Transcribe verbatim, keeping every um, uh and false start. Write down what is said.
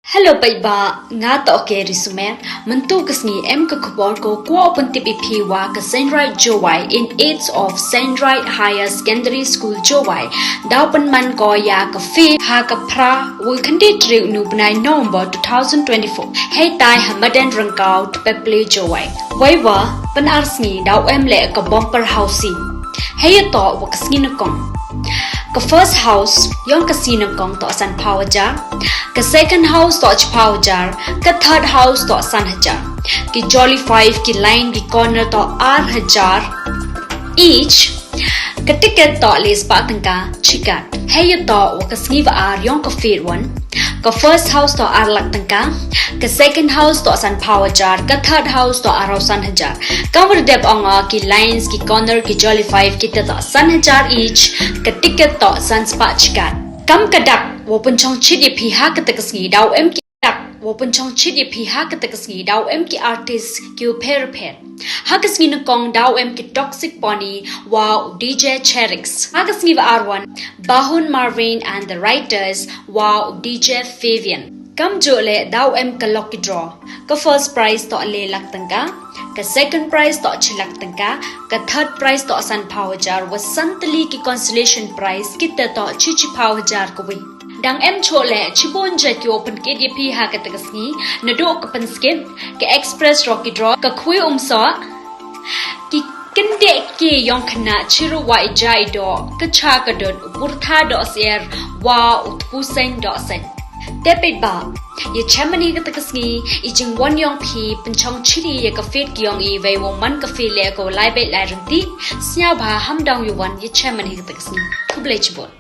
Hello paidbah, nga toh Keri Sumer. Mynta ka sngi em ka khubor ko kwah pyntip i phi wa ka Saint Wright Jowai in aid of Saint Wright Higher Secondary School Jowai daw pynman ko ya ka fair ha ka phra wa khyndai tarik u bnai November two thousand twenty-four. Hei tai ha madan Ryngkaw, Tpepli, Jowai. Wei wa pynar sngi daw em leh ka bumper housie. Hei ya toh wa ka sngi nyngkong. Ka first house yong ka sngi nyngkong toh san phaw hajar. Ka second house toh chi phaw hajar. Ka third house toh san hajar. Ki jolly five, ki line, ki corner toh ar hajar each. Ka ticket toh le spah tyngka chi kat. Hei ya toh wa ka sngi wa ar yong ka fair one. Ka first house toh ar lak tyngka. Ka second house toh san phaw hajar. Ka third house toh ar san hajar. Kam wa dep ong o, ki lines, ki corner, ki jolly five, kita toh san hajar each. Ka ticket toh san spah chi kat. Kam ka dak wa pynchong chit ya phi ha kata ka sngi daw em ki dak wa pynchong chit ya phi ha kata ka sngi daw em ki artist ki u pher pher. Ha ka sngi nyngkong daw em ki Toxic Pony wa u D J Cherix. Ha ka sngi wa ar wan, Bahun Marvin and the Writers wa u D J Fabian. Kam ju le daw em ka lucky draw. Ka first prize toh le lak tyngka. Ka second prize toh chi lak tyngka. Ka third prize toh san phaw hajar, wa san tylli ki consolation prize, kita toh chi chi phaw hajar ka wi. Dang em chooh le chibun jait ki wa pynkit ya phi ha kata ka sngi, naduh ka pynskip, ka express lucky draw, ka khwai umsoh, ki kyndit ki yong khynnah chirup wa i ja i doh, ka cha ka dud, u pyrtha doh syiar wa u tpu seng doh seng. Te paidbah, ya chem mani kata ka sngi, i jingwan yong phi pynchong chit i ya ka fair ki yong i, wei wa man ka fair le ko lai beit lai rynti. Sngewbha ham dang ya wan ya chem mani kata ka sngi. Khublei chibun.